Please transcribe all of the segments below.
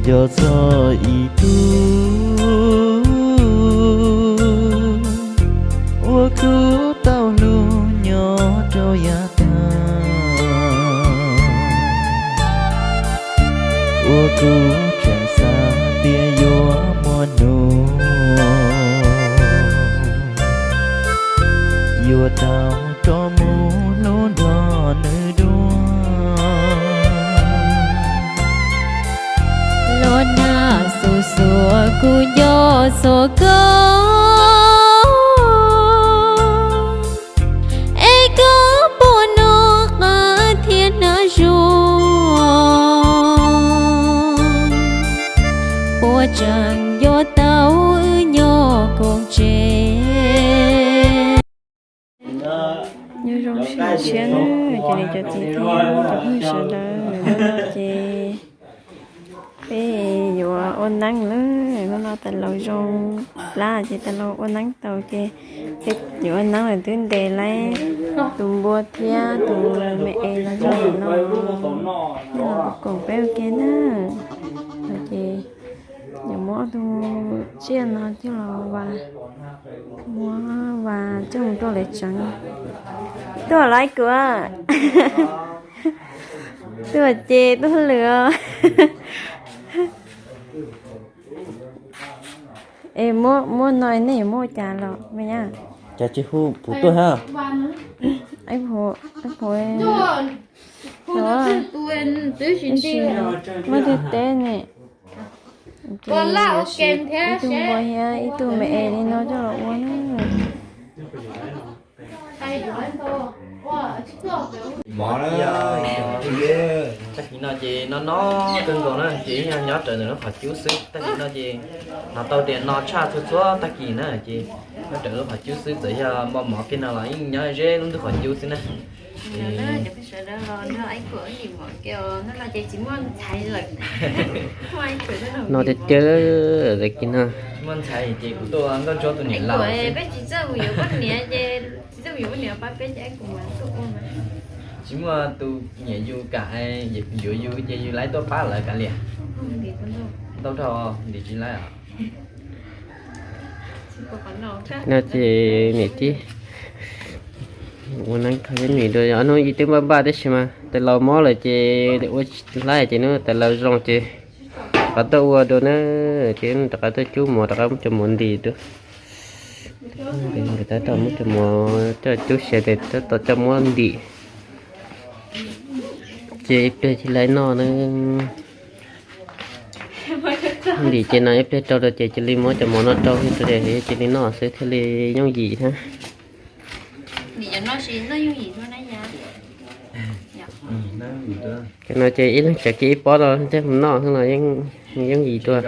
Yog txog ib tug uas kuv tau hlub nyob rau yav tag, uas kuv tseem xav tias yuav muaj hnub yuav tau rov mus hlub nrog nws dua. Los nag xuv xuav kuv nco txog koj, es koj puas noj qab thiab hnab zoo, puas tseem yuav tau wb nyob koom tsev. Nyob zoo siab na, ces li cov txiv thiab cov phooj ywg sawv daws, hnub no ces peb yuav ua neeb lawm. Hnub no tais laus zoo plab ces tais laus ua neeb tau ces peb yuav ua neeb lawm, twb ntes lawm tus npua thiab tus me es los nyob no, nyob no kuv koom peb ua ke na. Ces yuav muab ob tug tsiaj no coj los vas, muab vas coj mus rau lawv tsev. Tuaj lawm kuv, tuaj ces tuaj lwm os. Es muab no nej yuav muab ua cas los me nyab? Cas tsis hu puv tuaj hab? Ib puv, ib puv, muab twb teb ne. Ces yuav siv ib tug npua thiab ib tug me es li no coj los ua na. Tag kis no ces no no kawg nkaus na, ces yog nyob raws ntawm lub qhov cub xwb. Tag kis no ces hnov tau tias no tshaj txhua txhua tag kis na, ces nyob raws lub qhov cub xwb, txawm yog npaj mov kiag no los yeej nyob ze lub ntug qhov cub xwb na. Sawv daws los nrog Aib Kuam ib nim mov ke, hnub no ces tsis muaj ntxhais lawm. No tiag tiag, tag kis no muaj ntxhais ces kuv tuaj nkauj ntsuab tus niam laus. Peb tsis txawj mus yuav poj niam ces, tsis txawj mus yuav poj niam pab peb ces Aib Kuam mas tuaj ua mas. Tsis muaj tus nyiam yus kam yuav yus ces yus laib tuaj pab lawv kav liam. Ntau dhau ntim tsis laib os. No ces niam tij ua neeb kho thiab nws dua, ob hnub ib twb npaj npaj tab sis mas tais laus mob lawm ces ua tsis laib ces hnub tais laus zoo ces rov qab tuaj ua dua na, ces rov qab tuaj cub mov rov qab muab cov mov ntim dua. Nkawd tab tom muab cov mov coj cub siav tes tab tom coj muab ntim. Ces ib pliag cia li noj na. Ntim ces no ib pliag rau rau ces cia li muab cov mov no rau rau ces cia li noj xwb thiaj li yooj yim thiab. Ces no ces ib leeg tsev kiag ib pob rau thiaj mus noj xwb los yooj yim dua.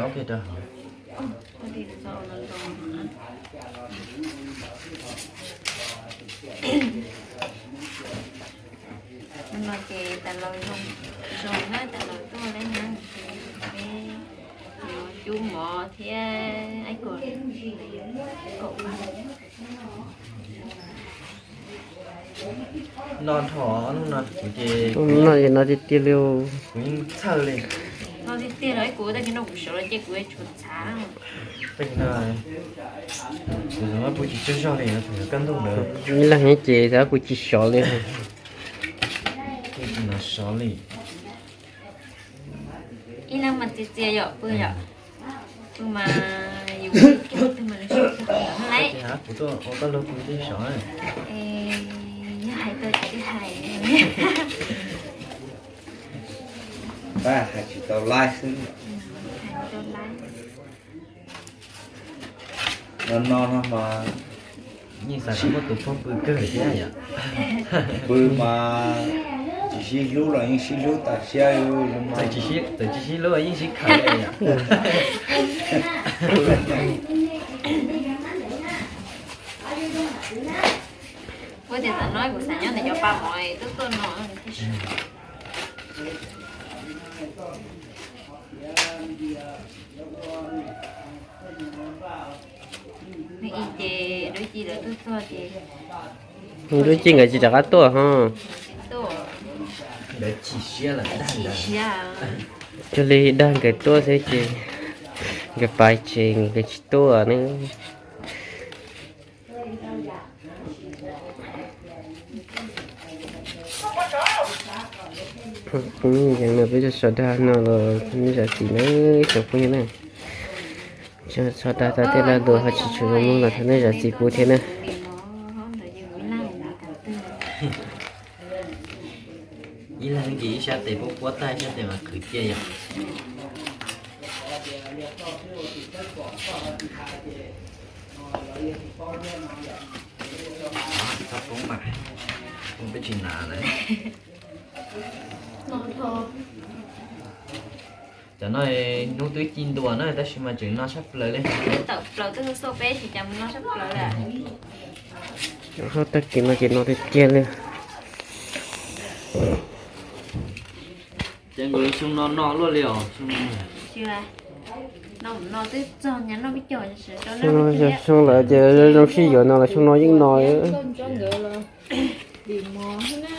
No ces tais laus zoo na, tais laus tuaj lawm na, peb yuav cub mov thiab Aib Kuam, Aib Kuam ua. No dhau hnub no kuv ces no ces no tiag tiag li, kuv yeej txhawj li. No tiag tiag los kuv tag kis no kuv sawv los ces kuv tshuav txhav. Tag kis no kuv xav muab pw tsis tsaug zog li no, thaum yuav kaj ntug ntawd ib leeg ces xav pw tsis sov li. Pw tsis sov li. Ib leeg mas txias txias yom, pw yom, pw mas yus twg mas lawv sov tag lawm. Kuv tuaj ua koj lub pw twb sov. Yog hais tau ces twb hais. Pab hais tsis tau laib xwb. No no no mas yeej xav kom muaj tus phooj pw kawg thiab yom. Pw mas tsis sib hlub los yeej sib hlub tas siab. Txawm tsis sib hlub yeej sib khawm li yom. Ua tias tam no kuv xav nyob ntawm cov pab mov tuaj tuaj no thiab. Nws ib ces Dub Ci lawv tuaj txog ces, Dub Ci nkawd tsis rov qab tuaj ho. Nkawd chim siab lawm, chim siab. Cuag li dag nkawd tuaj xwb ces nkawd pais tsev nkawd tsis tuaj ne. Peb tso dag no los nej zam txim na, tsoom phooj ywg na. Tso dag tau tej lag luam ho tsis tshua zoo mloog los thov nej zam txim pub thiab na. Ib leeg nkim ib sab tes puab puab tag ib sab tes mas khwv cia yom. Txhob poob mas, poob peb tsis hnav lawm. Cov no hnub twb ci ntua na tab sis mas tseem no sab plaws li. Tag kis no ces no tiag tiag li. Ces nkaus li xyoo no no luaj li os. Xyoo no yog xyoo lawm ces zoo sib yuav no los xyoo no yeej no. Dim mov na,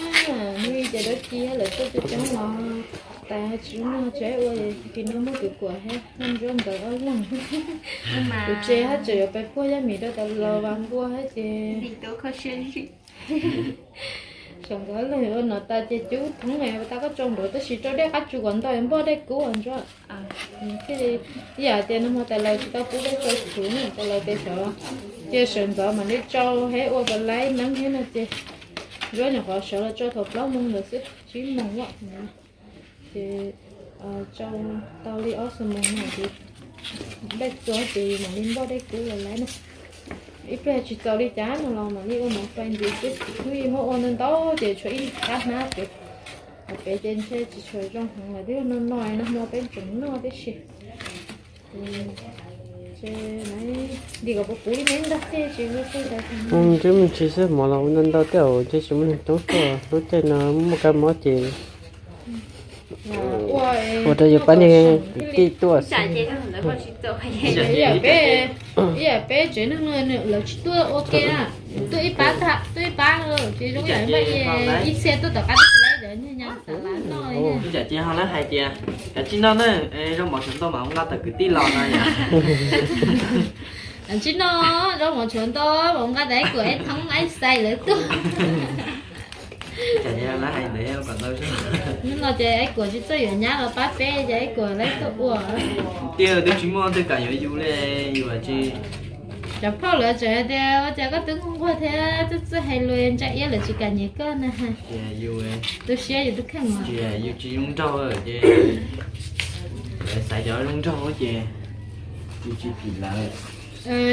hnub ib ces dab tsi lawv tuaj coob coob los tais tsis noj tsis ua, ces no muab kwv kuam thiab noj nruab ntawd ob leeg. Kuv tsev hab tseem yuav pais puag yaj mim rau tas los vas npua hab ces sawv ntxov leej ua no tas ces cub thoob tas koj tsau nraud tab sis rau dej qab tsuas kom ntau npoj dej kub ntsuab. Thiaj li ib yam tias nag hmo tais laus tsis tau pub peb tsau txhuv na, tais laus tias xyov cia sawv ntxov mam li tsau thiab ua pas laib neeb thiab no ces ntsuab nyuam qhuav sawv los tsau thaum plaub moos ntawd xwb, tsib moos os. Ces tsau tau li ob xuab moos no ces dej txua ces mam li npoj dej kub los laib na. Ib pliag tsis txaus li cas no los mam li ua mov fais ntxiv xwb, hnub ib muab ua ntau ntau ces tshuav ib qab hnab pem, qhov pem ces ntshe tsis tshua zoo heev lawm, twb no no nag hmo peb tseem noj tib si. Ntshe kom puv puv li me ntag tej tsis ua tej. Ntshe me ntsis xwb mov los ua ntau ntau tej ntshe tsis muaj neeg toob tuaj, lub caij no muaj kab mob ces ua rau yus pab niag kwv tij tuaj xwb. Ib yam peb tsev neeg no lawv tsis tuaj ua ke na, tuaj ib pab, tuaj ib pab ces zoo yam ib txhia tuaj tom qab tsis laib ntawd nyiag nyiag xav lav noj li. Ib yam ces ho lawv hais tias kav tsij noj na, zaub mov tshuav ntau mas ua nqa tawm kwv tij los no yom. Kav tsij noj, zaub mov tshuav ntau mas ua nqa tawm Aib Kuam, Aib Thoob, Aib Xais lawv tuaj. Hnub no ces Aib Kuam tsis txawj yuav nyab los pab peb ces Aib Kuam lawv tuaj ua. Tiag twb tsis muaj twg kam yuav yus li, yus tsis. Cov phauj lawv tseem hais tias ua cas koj twb nquag nquag thiab txawj txawj hais lus ntsa iab lawv tsis kam nyiam koj na. Tu siab yus twb kheej mas. Yus tsis zoo nraug ces lawv xaiv cov zoo nraug ces yus tsis phim lawv.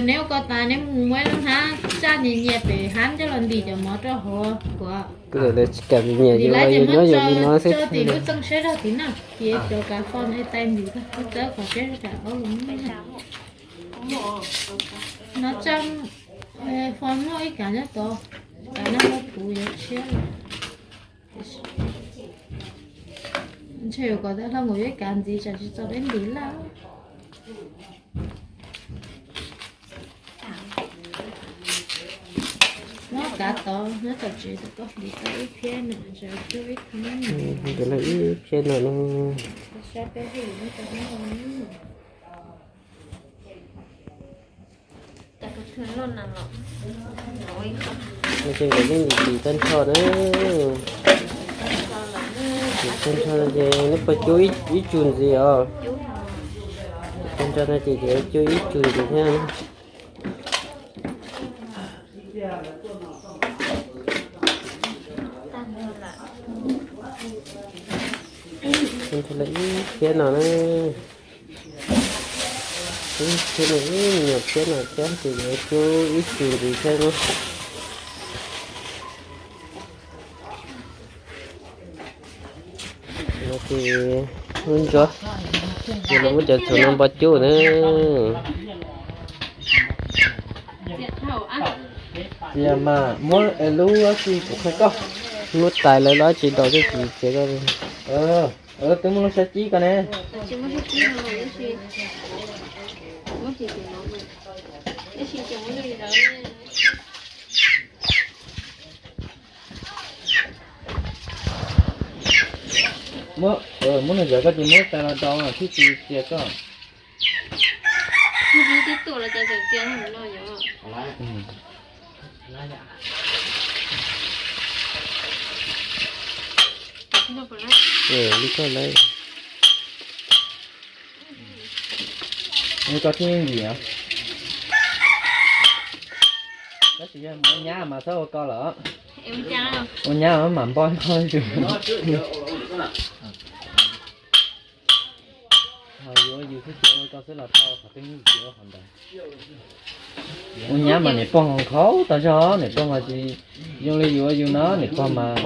Neb ua ko tas neb mus muab lub hnab tsaj nyias nyias pem hab coj los ntim cov mov rau hauv kuv. Lawv tsis kam nyiam yus, yus nyob yus li no xwb. Tso tim lub txooj siab zog tim no, ces cov kav fo no tais ntim txawb kom siab zog tam aub los. No tso, fo muaj ib kav nyob tod, kav no kuv yuav tshiab. Ntshe yuav kom tau hlau nkaus yuav ib kav ntxiv tsam tsis txaus peb ntim lawm. Nyob kav tod nyob tom tsev tau koj ntim tau ib phiab no, ib phiab no no. Ces nkawd yeej ntim tag nrho na. Ntim tag nrho ces neb puas cub ib tsum ntxiv os? Tag nrho no ces cub ib tsum ntxiv thiab. Tag nrho lawm ib phiab no na. Ib phiab no, ib me nyuam phiab no thiab ces yuav cub ib tsum ntxiv thiab na. No ces lub ntsuab, ces lawv muab cov txhuv no npo cub na. Txias mas muab lub si kuv qhia koj. Muab tais lawv lub tsis daus tej txiv txiav koj. Twb muab lub sab cib ko ne. Muab, muab nws zam koj ces muab tas los rau thiab tsis txias koj. Tib tuam los cas tseem txias no yom. Li koj lawm. Ua koj thiaj yeej yim os. Tab sis yog ua nyab mas txhob ua koj lawm. Ua nyab mas npoj npoj zus. Ho yus ua yus xwb ces ua koj xwb los tau, qhov twg yeej tsis ua qhov ntawd. Ua nyab mas niam pog nkhaus tau zog, niam pog mas tsis zoo li yus ua yus no, niam pog mas,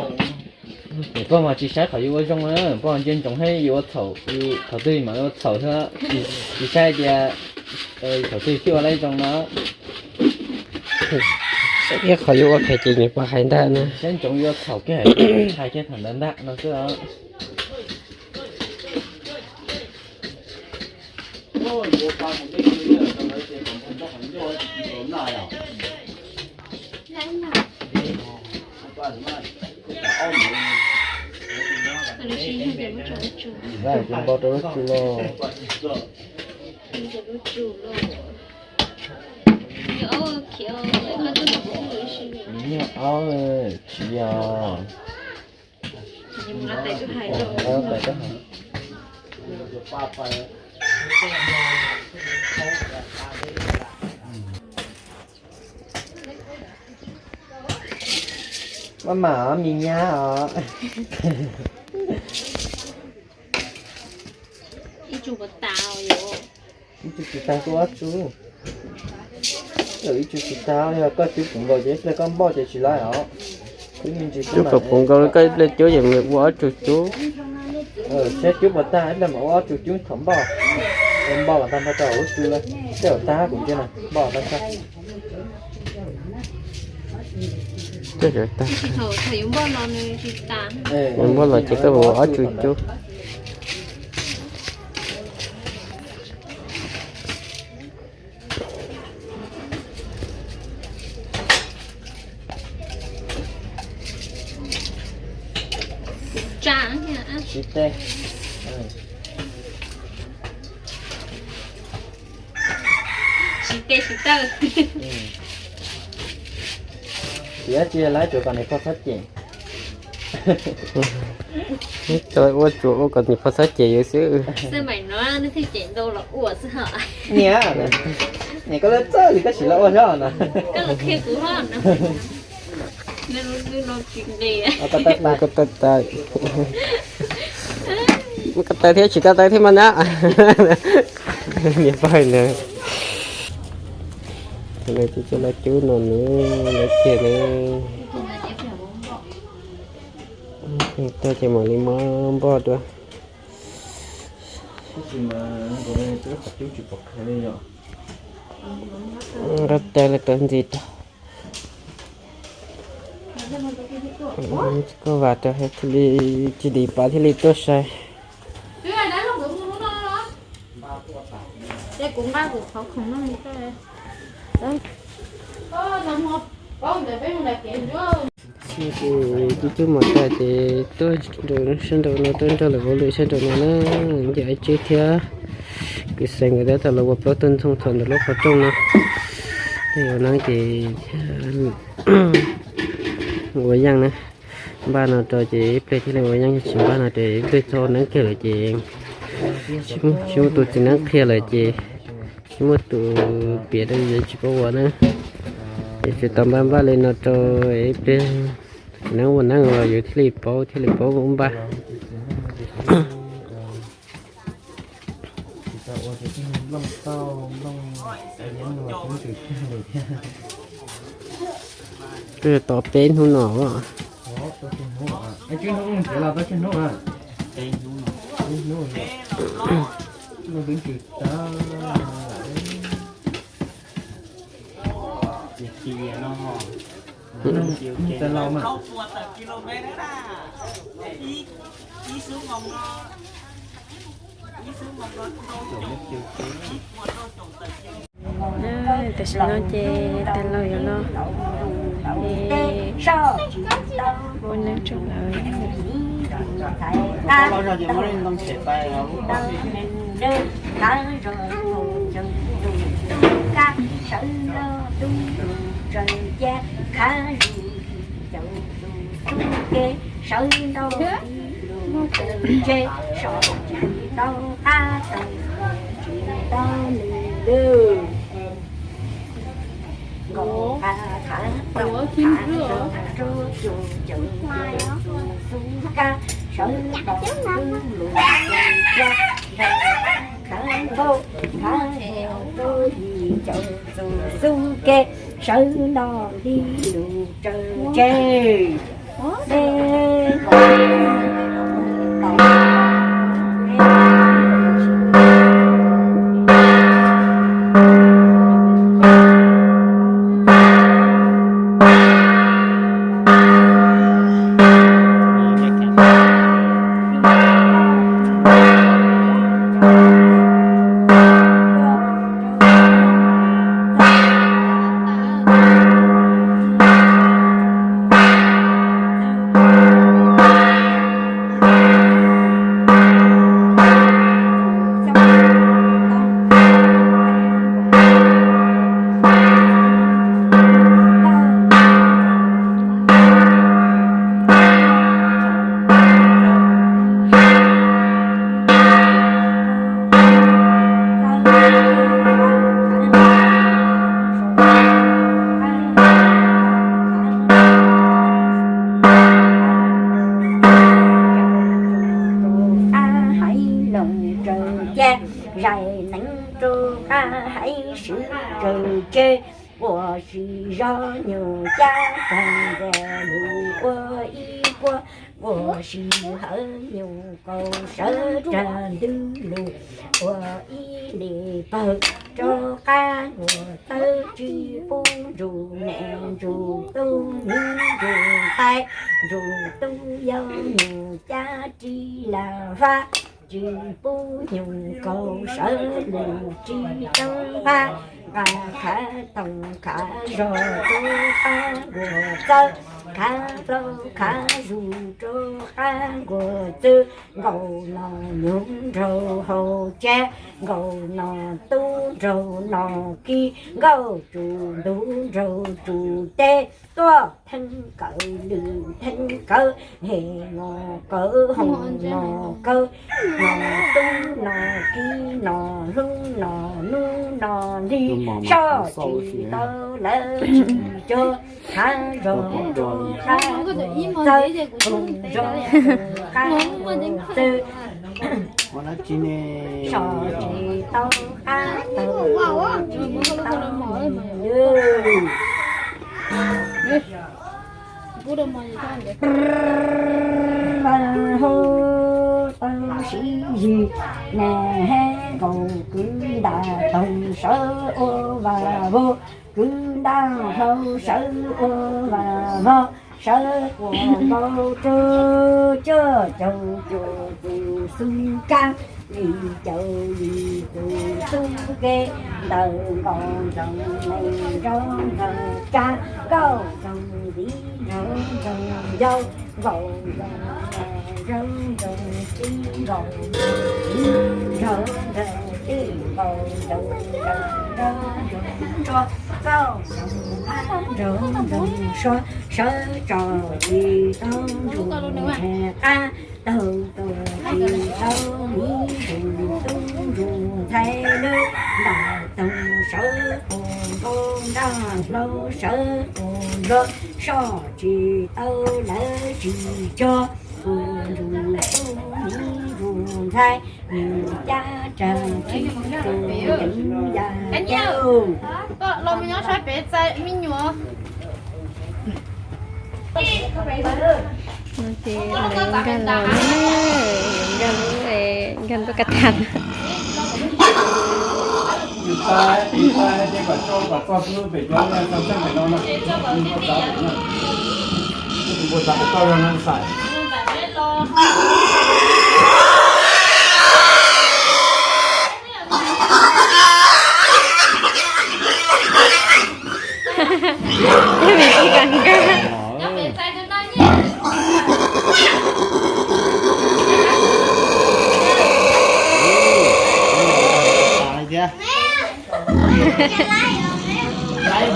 niam pog mas tsis saib qhov yus ua zoo na, pog ntsia ntsoov thiab yus ua txhaum, yus thaum twg mas ua txhaum xwb, tsis saib tias thaum twg thiaj ua lawm zoo no. Ib qhov yus ua phem ces niam pog hais ntag na. Saib ntsoov yus ua txhaum kiag hais kiag thaum ntawd ntag no xwb os. Npau rau lub tsum los. Nyiaj aub tsis yog. Maj mam os me nyab os. Ib tug tsis tag, cub ob tug. Ib tug tsis tag, yog koj cub puv nkaus ces ib pliag koj npoj ces tsis laib os. Cub me ntsis, cub puv nkaus koj ib pliag cub ces ua ob tug cub. Saib cub puas tag ib pliag mam ua ob tug cub thaum npoj. Npoj kom tag nrho rau hauv lub tsum, tej zaum tag kuv ntsia na, npoj tag tag. Thaum yus npoj los ces koj ua ob tug cub. Siv teb, siv teb, siv tawj. Siv dab tsi lawm, tsuav kom niam pog txhob cem. Ua tsuav ua kom niam pog txhob cem yus xwb. Niam, niam koj lawv txawj li koj sim los ua xwb no. Koj tawj tais, koj tawj thiab tsis tau tawj thiab mas na. Niam pog ntawd. Lawv cov lawv cub no nws lawv kiag ne. Tag ces mam li muab npoj dua. Nqa tais los tau ntxiv rau. Koj vam rau thiaj li tsis dim pas thiaj li tuaj sai. Ces cub cub mov tas ces tuaj sab nraum no, tuaj nrog lawv ua lwm sab nraum no na. Ces Ib Tswb thiab kwv Xeeb nkawd tab tom los ua plaub tug ntxoog thaum ntawm lub qhov rooj no. Tej ua neeb ces thiaj ua yaaj na. Npaj no rau ces ib pliag thiaj li ua yaaj, yog tsis npaj no ces ib pliag txhob ua neeb kiag lawm ces tsis muaj tus txiv neeb qhia lawm ces tsis muaj tus piav rau yus tsis paub ua na. Ces tsis tau npaj npaj li no rau ib pliag tus txiv neeb ua neeb los yus thiaj li paub, thiaj li paub npaj. Twb tau peb hnub no. Tam sim no ces tais laug yuav los ua neeb rau lawv. Txhais qab ntawm ntawm nws dawb qab zog tus caum tus kab sawv noj tub lus tsaws ceg khav zuj zus caum tus xub ke sawv noj tub lus tsaws tseg soj tsis tau qab taug tsis tau nws lwj. Nkaus qab khav taug khav zog rau cuag caum cuag tus xub kab sawv noj tub lus tsaws tseg, nkaus qab khav nkaus khav heo rau yim caum tus xub ke sawv noj tub lus tsaws tseg. Rau qab haiv loog raws ceg, zais neev rau qab haiv swv raws tseg, ua si zov nyuj cab rag ntuag lug ua ib puag, ua si hawv nyuj kaus sawv rag ntug lug ua ib li pawg, rau qab nkuaj tawb tsis pub ntsuj niam ntsuj tub niv ntsuj ntxhais, ntsuj tub yau nyuj cab ris lam fab, tsis pub nyuj kaus sawv lug tsis tau nqaj, nqa khav toom khav zog rau qab nkuaj txawb, khav plaub khav zus rau qab nkuaj txwb, nkaus no nyuj nraug hauv tseg, nkaus no tub nraug no kiv, nkaus tsuj ntuj nraug tsuj teb, tuaj theej kawm lwm theej kawm, hem no kawm hoom no kawm, no tub no kiv no hlub no nub no nti, soj tsis tau lawv tsis cog, khav zog rau qab nkuaj txawb, koom zog rau qab nkuaj txwb, soj tsis tau qab taug tsis tau nws lwj. Hau tau sib yig, nag hab nkaus kwv ntaj toog sawv ua vaj vog, kwv ntaj hlau sawv ua vaj vog, sawv quas nkaus rau cuaj caug cuaj tus xub kab, yim caum yim tus xub ke, ntawm nkaus nroog nees nraug nraug tsab, nkaus nroog ntxiv nraug nraug yau, nkaus nroog nraug nraug txij, nkaus nroog txiv nraug nraug txij, nkaus nroog nraug nraug tsua, nkaus nroog nraug nraug sua, sawv tso tsis tau ntsuj qab, taug tuaj tsis tau miv ntsuj tub ntsuj ntxhais lawm, ntaj toog sawv quas nkaus ntaj hlau sawv quas nrog, soj tsis tau lawv tsis cog, ua ntsuj tub miv ntsuj ntxhais, nyuj cab rag tsis tus yeev yaj caug. No ces lawv nkag los na, nkag lub, nkag ntuj kas tas. Vim tsis kam nkag.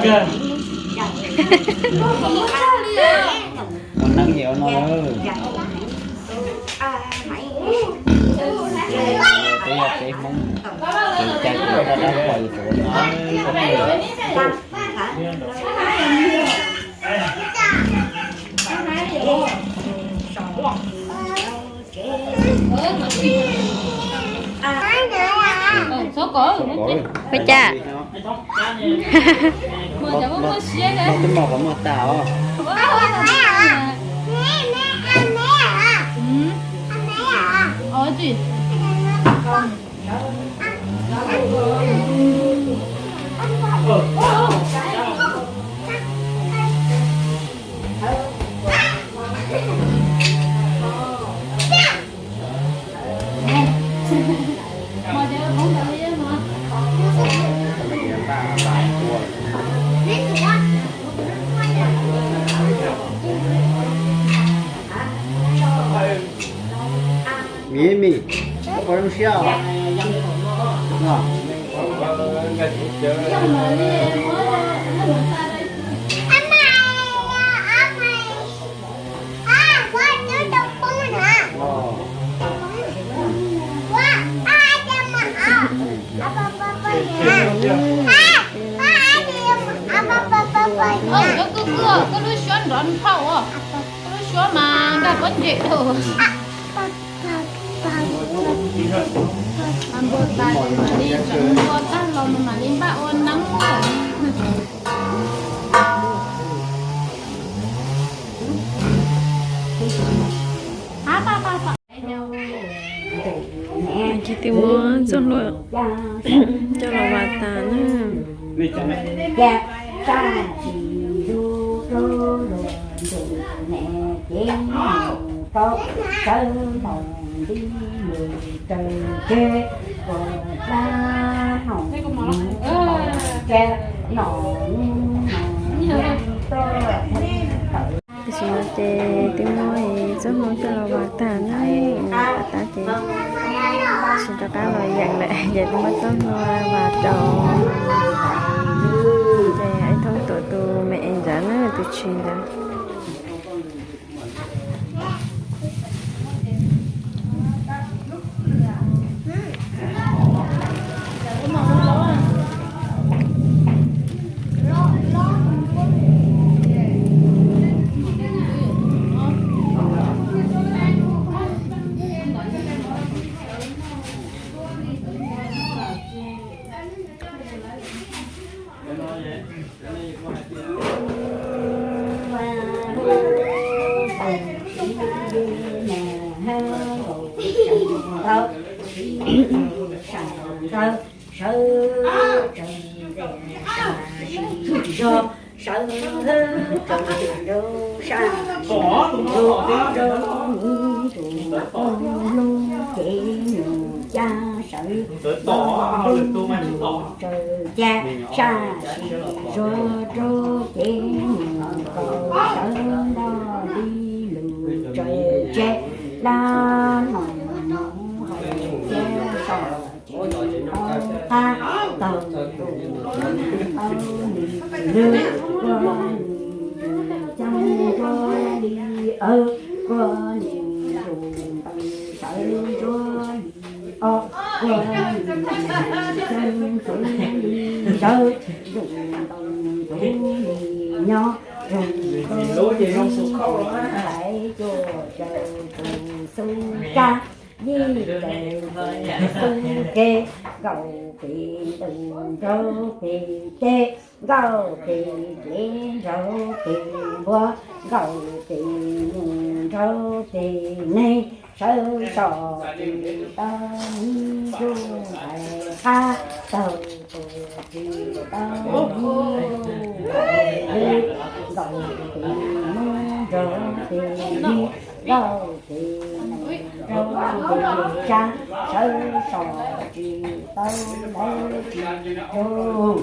Ua neej yam no, peb yog peb Hmoob, kev cai kev dab dab pais rau li. Ua cas? Twb muaj qhov muag tas os. Mis, mis, koj puas zoo siab os? Koj lub suab nrov nphau, koj lub suab mas nkag pob ntseg. Npua tas mam li tseem npua tag los mam li npaj ua neeb. Ces twb muab txoj hlua coj los vas tas na. Tam sim no ces twb muab txoj hlua coj los vas tag na, vas tas ces tsis rov qab los yeem lawm, ces twb muab txoj hlua vas rau, ces Aib Thoob tuav tus me es ntawd na, tus tshis ntawd. Sawv tsees zog, sawv tsees rau sab, rau rau mus rau ub, lub cev nyuam cas sawv los mus tsaws cas, sab sim zog rau cev nyuam kaus, sawv nto li lus tsaws tseg, lab no mus hauv thiab so. Qab taug tus tau nws lwg, ua nws tus coj ntsuab li awg, ua nws tus ntoo sawv ntsuab li os, ua nws tus coj ntsuab li zawg, tus ntoo ntsuab li nyob, tus ntsuab li ntxhais cuaj caum tus xub kab, yim caum tus xub ke, nkaum pes ntuj nraug pes teb, nkaum pes dlev nraug pes npua, nkaum pes nyuj nraug pes neeg, sawv so tsis tau nib ncuj nqais qab, taug tus tsis tau nib ncuj nqais lwg, nkaum pes nub nraug pes nrig, nkaum pes nus nraug pes tsab, sawv so tsis tau lawv tsis raug.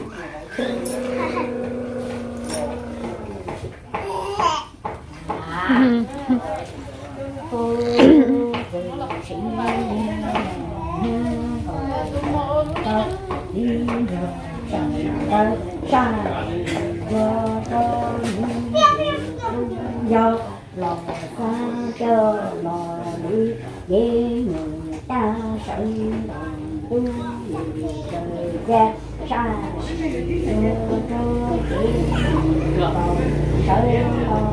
Los li ces mus tag sawv los tub sawv ca sab, sawv los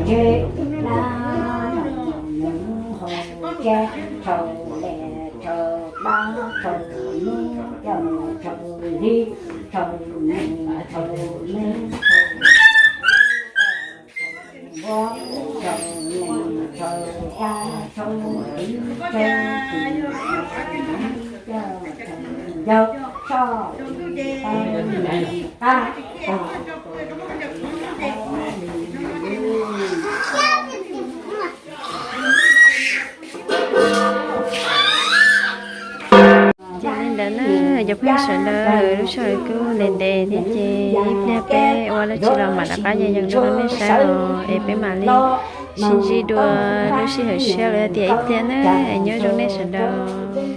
tseg na, nws hau tseg tshau dej tshau dab tshau nub coj tshau hli tshau nees tshau me tshau npua tshau nees tshau dab tshau txiv tshau nus coj tshau yau soj qab tag. Ces li ntawd na, cov phooj ywg sawv daws, lub sij hawm kuj ntev ntev thiab ces ib pliag peb ua dab tsi los mam rov qab yees yees rau nej saib os, es peb mam li sib ntsib dua lub sij hawm tshiab los yog tias ib pliag na, es nyob zoo nej sawv daws.